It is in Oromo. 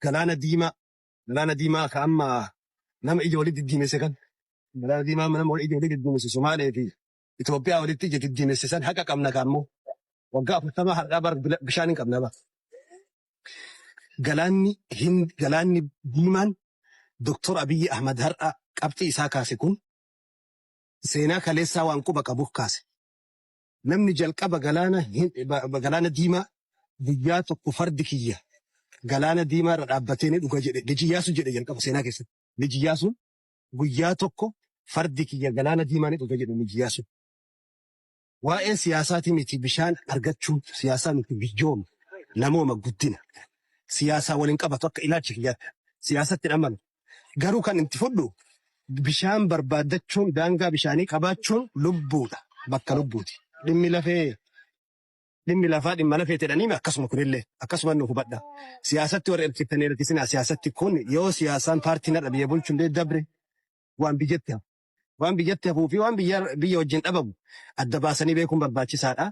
Galaana Diimaa, Galaana Diimaa ka amma nama ija walitti diddiimesse kan, Galaana Diimaa amma nama ija walitti diddiimesse, Somaalee fi Itoophiyaa walitti ija diddiimesse san haqa qabna ka ammoo waggaa 40 har'aa bar bishaan hin qabna bar. Galaanni Hind, Galaanni Diimaan Doktor Abiyyi Ahmad har'a qabxii isaa kaase kun seenaa kaleessaa waan quba qabuuf kaase. Namni jalqaba Galaana Diimaa guyyaa tokko fardi kiyya Galaana Diimaa irra dhaabbatee ni dhuga jedhe Liji Iyyaasuu jedhe jalqaba seenaa keessatti. Liji Iyyaasuun guyyaa tokko fardi kiyya Galaana Diimaa ni dhuga jedhe Liji Iyyaasuun. Waa'ee siyaasaatii miti, bishaan argachuun siyaasaa miti, biyyooma, namooma, guddina. Siyaasaa waliin qabatu akka ilaalcha kiyyaatti. Siyaasatti hin amanu. Garuu kan itti fudhu bishaan barbaaddachuun, daangaa bishaanii qabaachuun lubbuudha. Bakka lubbuuti. Dhimmi lafee, dhimmi lafaa dhimma lafee jedhanii akkasuma kunillee akkasuma nu hubadha. Siyaasatti warra erkiftanii erkisinaa siyaasatti, kun yoo siyaasaan paartiin har'a biyya bulchullee dabre waan biyyatti hafu. Waan biyyatti hafuu fi waan biyya wajjin dhabamu adda baasanii beekuun barbaachisaadha.